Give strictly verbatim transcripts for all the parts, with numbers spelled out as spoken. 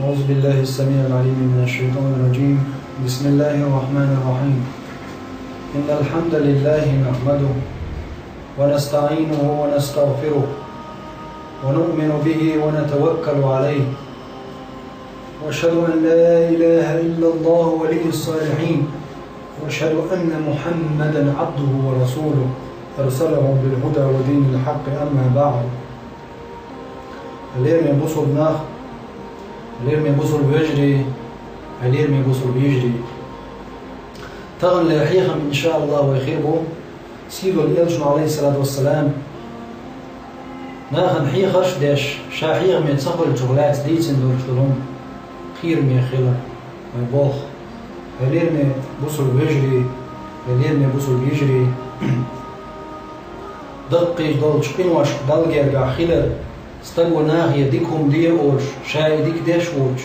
أعوذ بالله السميع العليم من الشيطان الرجيم. بسم الله الرحمن الرحيم. إن الحمد لله نحمده ونستعينه ونستغفره ونؤمن به ونتوكل عليه. وأشهد أن لا إله إلا الله ولي الصالحين. وأشهد أن محمدا عبده ورسوله أرسله بالهدى ودين الحق. أما بعد. Хьалераме бусалба нах, хьалераме бусалба вежарий, хьалераме бусалба йижарий. Таханлера хьехам, иншааллахӀ, вай хир бу сийдолчу элчано, Ӏалайхиссалату вассалам, нахана хьехарш а деш, ша хьехаме ца хиллачух лаьцна дийцина долуш долу хӀума кхераме хилар. Вай боху, хьалераме бусалба вежарий, хьалераме бусалба йижарий, даккхийчу долчу къиношка Далла гергахь хилар, стага нахе дика хӀума де а олуш, ша и дика деш а воцуш,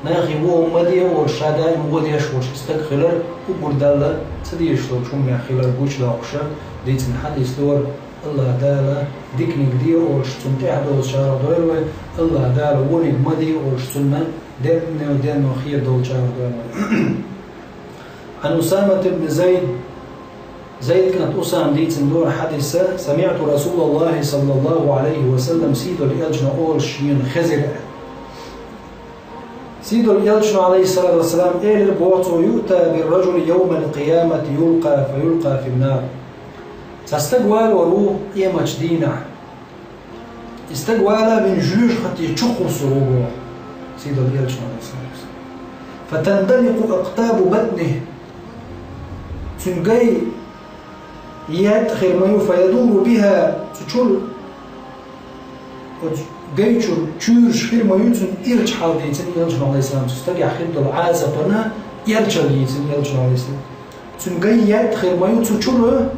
нахе вон хӀума ма де а олуш, ша даим вон деш а воцуш, и стаг хилар, уггар Далла ца дезаш долчу хӀуманех хилар гучудоккхуш дийцина хьадис ду хӀара. АллахӀ Дала диканиг де а олуш, цунна тӀаьхьа доцучарах дойла вай, АллахӀ Дала вониг ма де а олуш, цунна денна а, денна а хера долчарах дойла вай. عن أسامة بن زيد, Зайд кӀант Усама дийцина ду хӀара хьадис: سمعت رسول الله صلى الله عليه وسلم, сийдолчу элчано олуш шена хезира. Сийдолчу элчано, Ӏалайхиссалату вассалам, элира боху цо: يؤتى بالرجل يوم القيامة يلقى فيلقى في النار. Цхьа стаг валор ву къематчу дийнахь. И стаг вала, вина жоьжахати чу кхуссур ву боху сийдолчу элчано, Ӏалайхиссалату вассалам. فتندلق أقطاب بطنه. Цуьнан гай еттӀа хир ма ю, فيدور بها, цу чуьра, оцу гай чуьра чуьйраш хир ма ю цуьнан, ирча хьал дийцина элчано, Ӏалайхиссалам, цу стагехь хир долу Ӏазапана эрчалла йийцина элчано, Ӏалайхиссалам. Цуьнан гай еттӀа хир ма ю, цу чуьра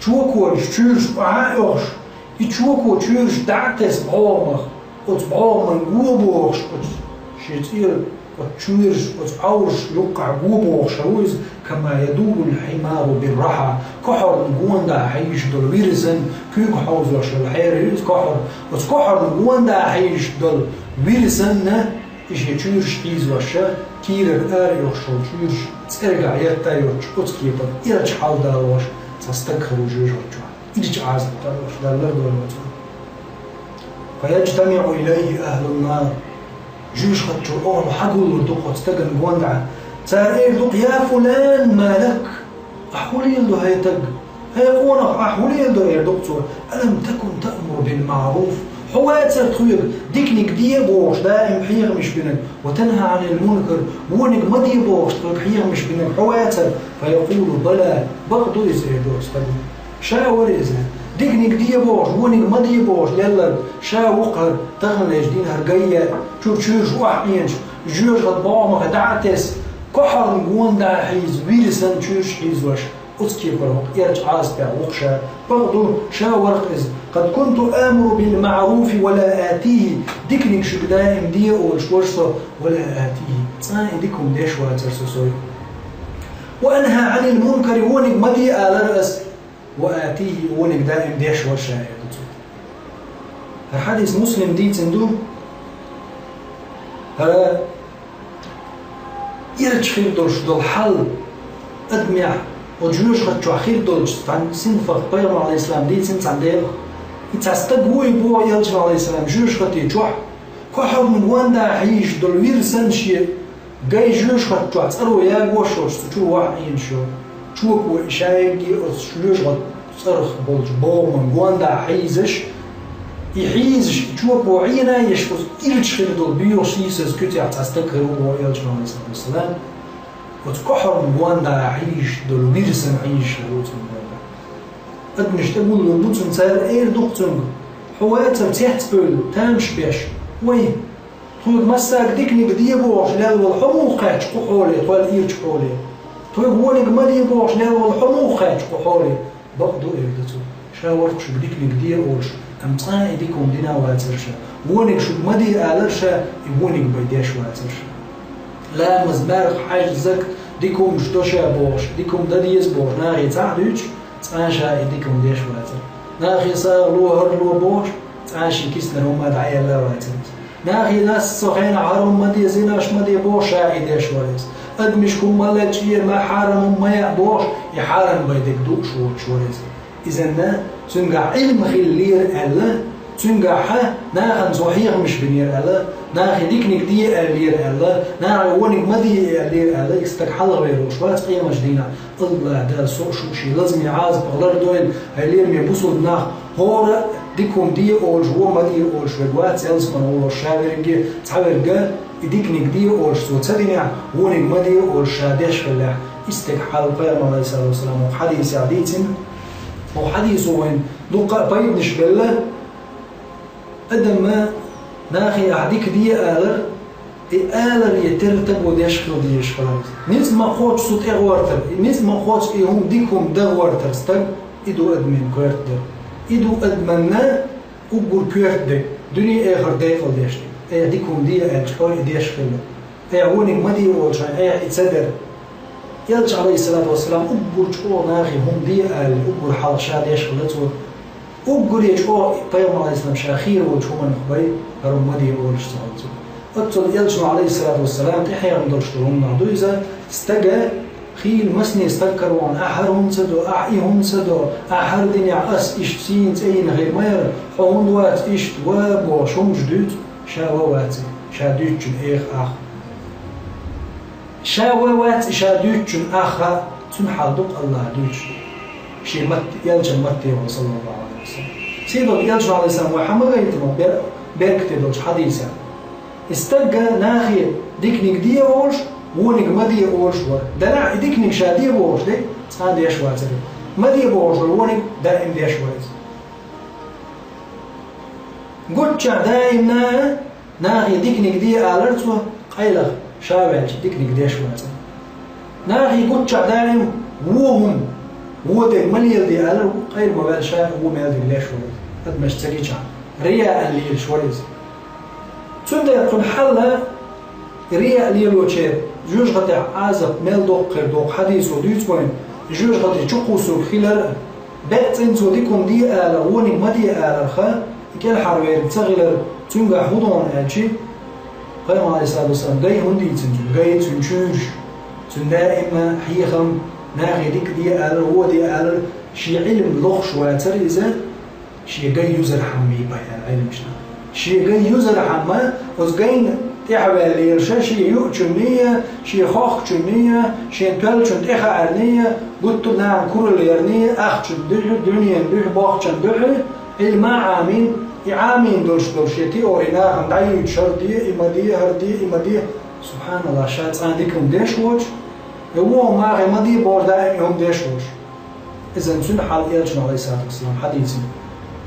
чоколаш, чуьйраш охьа а оьхуш, и чоко чуьйраш дӀа а тесна бӀогӀамах, оцу бӀогӀаман го бохуш, оцу шен цӀера оцу чуьйраш, оцу Ӏовраш юккъахь го бохуш хир ву иза, كما يدور الحمار بالرحى, кохьарна гонда хьийзаш долу вирасан, куьйга хьовзош йолу хьера ю иза кохьар. Оцу кохьарна гонда хьийзаш долу вирасанна и шен чуьйраш хьийзош, кийрара ара йохуш йолу чуьйраш цӀергахь етта йоцуш, оцу кепара эрча хьал далош цхьа стаг хир ву жоьжахати чохь. Ирча Ӏазап далош, Далла лардойла цунах. فيجتمع إليه أهل النار. Жоьжахати чуьра охьа хьагуллур ду оцу стагана гондӀа. Цара эр ду: يا فلان ما لك؟ Ахь хӀун леладо, хӀай стаг? ХӀай къонах, ахь хӀун леладо, эр ду цо. ألم تكن تأمر بالمعروف؟ Хьо вацара тхоьга диканиг де а бохуш, даим хьехамаш бинарг, وتنهى عن المنكر, вониг ма де бохуш тхоьга хьехамаш бинарг хьо вацара? فيقول: بلى, бакъ ду иза, эр ду оцу стага. Ша вара иза. Диканиг де бохуш, вониг ма де бохуш лелларг ша ву-кх хӀара, таханлерчу дийнахь хӀара гай еттӀа, чуьра чуьйраш охьаӀеначу, жоьжахати бӀогӀамах дӀа а тесна, кохьарна гонда хьийза, вирасан чуьйраш хьийзош, оцу кепара хӀокху эрча Ӏазапехь ву-кх ша. Бакъ ду, ша вара-кх иза. قد كنت آمر بالمعروف ولا آتيه, диканиг шуьга даим де а олуш вара со, ولا آتيه, цкъа а и дика хӀума деш вацара со, со. وأنهى عن المنكر, вониг ма де алара ас, وآتيه, вониг даим деш вара ша, эр ду цо. ХӀара хьадис Муслима дийцина ду. ХӀара ирча хир долуш долу хьал адамехь, оцу жоьжахати чохь хир долчу цхьана синфах Пайхамара, Ӏалайхиссалам, дийцина цхьана декъах. И цхьа стаг ву и боху элчано, Ӏалайхиссалам, жоьжахати чохь, кохьарна гонда хьийзаш долу вирасан шен гай жоьжахати чохь цӀаро ягош йолуш, цу чуьра охьаӀеначу чоко и шайгге оцу жоьжахати цӀарах болчу бӀогӀаман гонда хьийзаш, и хьийзаш, и чоко Ӏена а еш, оцу ирча хир долу боьхачу сийсаза куьцехь цхьа стаг хир ву боху элчано, Ӏалайхиссалату вассалам, оцу кохьарна гонда хьийзаш долу вирасан хьийзаш хир ву цуьнан гонда. Адамаш тӀегуллур бу цунна, цара эр ду-кх цуьнга: хьо вацара цецбевлла, тамаш беш, вай, тхоьга массаьрга диканиг де бохуш лелла волу хьо муха кхаьчна кху хьоле, тхол ирча хьоле? Тхоьга вониг ма де бохуш лелла волу хьо муха кхаьчна кху хьоле? Бакъ ду, эр ду цо. Ша вара-кх шуьга диканиг де олуш, амма цкъа а и дика хӀума дина а вацара ша. Вониг шуьга ма де алара ша, и вониг бен деш вацара ша. Ламаз, марха, хьаьж, закат, дика хӀумнаш до ша бохуш, дика хӀума дан деза бохуш, нахе цхьаъ а дуьйцуш, цкъа а ша и дика хӀума деш вацара. Нахе сагӀа ло, хӀара ло бохуш, цкъа а шен киснара хӀума дӀаяьлла а вацара. Нахе дас цу хенахь хӀара хӀума ма де, зинаш ма де бохуш, ша и деш вара иза. Адамашка хӀума ма лечкъа, ма хьарам хӀума ма яа бохуш, и хьарам бен дерг дууш воцуш вара иза. Изанна цуьнгахь Ӏилма хиллера аьлла, цуьнгахь нахана цо хьехамаш бинера аьлла, нахе диканиг де аьллера аьлла, нахе вониг ма де аьллера аьлла, и стаг хьалхавер волуш вац къематан дийнахь. АллахӀ Дала со а шу а шен лазаме Ӏазапах лардойла, хьайн лераме бусулба нах, хӀора дика хӀума де олуш, вон ма де олуш верг вац ялсамане волуш, ша верг, цхьаверг и диканиг де олуш цо ца динехь, вониг ма де олуш ша деш хиллехь, и стеган хьал Пайхамара, Ӏалайхиссалату вассалам, хьадисехь дийцина. Оцу хьадисо вайна дуккха а пайданаш белла, адам нахе ахь дика де алар, и аларе тера таго деш хила дезаш хилар. Ницкъ ма-кхоччу цу тӀе гӀортар, и ницкъ ма-кхоччу и хӀума, дика хӀума дан гӀортар стаг, и ду адамийн коьрта дерг. И ду адамна уггар коьрта дерг, дуьне а, эхарт а декъала деш дерг. Айхьа дика хӀума де аьлча, хьо и деш хилла. Айхьа вониг ма де олча, айхьа и ца дара. Элча, Ӏалайхиссалату вассалам, уггар чӀогӀа нахе хӀума де аьлла, уггар хьалха ша деш хилла цо. Уггаре чӀогӀа Пайхамар, Ӏалайхиссалам, ша хийра волчу хӀуманах бен, хӀара хӀума ма де олуш ца хилла цо. Оццул Элчано, Ӏалайхиссалату вассалам, тӀехьехам долуш долу хӀума нах ду иза, стага хийла масане стаг караван, ахь хӀара хӀума ца до, ахь и хӀума ца до, ахь хӀара динехь ас иштта сийна цӀе йина хир ма яра, хьо хӀунда вац иштта, ва бохуш хӀумаш дуьйцу, ша ва вац и, ша дуьйцучун эха ах. Ша ва вац и, ша дуьйцучун ах хаьа, цуьнан хьал ду-кх АллахӀа дуьйцуш. Шен матте, элчан матте ван, саллаллаху Ӏалайхи ва саллам. Сийдолчу Элчано, Ӏалайхиссалам, вай хьан ма гайтина бер-, беркате долчу хьадисехь? И стаг нахе диканиг де олуш, вониг ма де олуш вара. Делахь и диканиг ша де бохуш дерг цкъа а деш вацара. Ма де бохуш вара вониг даим деш вара иза. Гуччахь даимна нахе диканиг де алар цо, къайлаха ша ваьлча диканиг деш вацара. Нахе гуччахь даим вон хӀума, вон дерг ма леладе алар, къайла ма ваьлла ша вон мел дерг леш вара иза. Адамаш ца гичахь, рияъ аьлла лелаш вара иза. Цундела кхуьнан хьал, рияъ лелочеран жоьжахатехь Ӏазап мел доккха хир ду-кх, хьадисо дуьйцу вайна, жоьжахати чукхуссург хилар а, бакъ цӀена цо дика хӀума де алар, вониг ма де аларх, и кӀелхьарверг ца хилар, цуьнгахь хӀун ду хьуна аьлча, Пайхамар, Ӏалайхиссалату вассалам, гай хӀунда дийцина цуьнан? Гай цуьнан чуьйраш, цуьнан даима хьехам, нахе дика де алар, вон де алар, шен Ӏилма лохуш вацара иза, шен гай юзархьама, бен аьлла Ӏилманчаша. Шен гай юзархьама, оцу гайна тӀаьхьаваьлла лелаш, шен юучунний а, шен хохкучунний а, шен тоьллачун тӀехаарний а, гуттар а нахана куралла ярний а, ахчанан дуьхьа, дуьненан дуьхьа, бохчан дуьхьа, Ӏилма а Ӏамийна, и Ӏамийна долуш долу шен теори нахана дӀаюьйцуш, хӀара де, и ма де, хӀара де, и ма де. СубхьаналлахӀ, ша цкъа а дика хӀума деш воцуш, я вон хӀума нахе ма де бохуш, даим и хӀума деш воцуш. Иза цуьнан хьал Элчано, Ӏалайхиссалату вассалам, хьадийцина.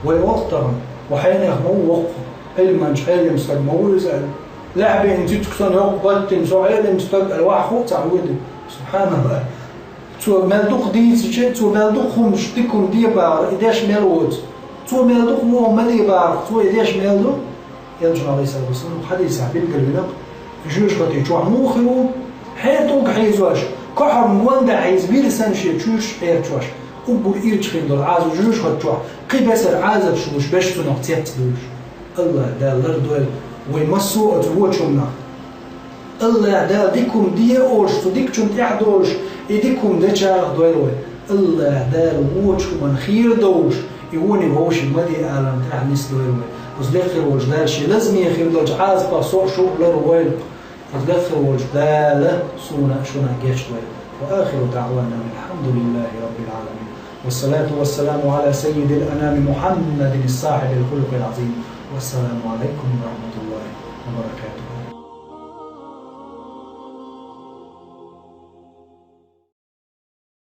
Вай воккху тахана, вай хьенех ма ву воккху, Ӏилманча, Ӏелим стаг ма ву иза аьлла. Лаьхьбеана цициг санна йоккха баттина со Ӏелим стаг аьлла, ваха хӀуъа ца хьуьйди. СубхьаналлахӀ. Цо мел дукха дийцича, цо мел дукха хӀумаш, дика хӀума де бахара, и деш мел воцу. Цо мел дукха вон хӀума ма де бахара, цо и деш мел ду. Элчано, Ӏалайхиссалату вассалам, хьадисехь билгалвина-кх, жоьжахати чохь муха хир ву? ХӀерта уггар хьийзош, кохьарна гонда хьийза, вира санна шен чуьйраш хьерчош, уггар ирча хир долу Ӏазап жоьжахати чохь, кхин бесара Ӏазапаш луш, беш цунах цец а дуьйлуш. АллахӀ Дала лардойла вай массо а оцу вочунах. АллахӀ Дала дика хӀума де олуш, цу дикачун тӀаьхьа долуш, и дика хӀума дечарах дойла вай. АллахӀ Дала вочу хӀуманна хийра довлуш, и вониг вовшийн ма де аларна тӀехь нисдойла вай. Оцу лекха хир волчу Дала шен лазаме хир долчу Ӏазапах со а, шу а лардойла. Оцу лекха хир волчу Дала суна а, шуна а гечдойла. وآخر دعوانا أن الحمد لله رب العالمين. والصلاة والسلام على سيد الأنام محمد صاحب الخلق العظيم. والسلام عليكم ورحمة الله وبركاته.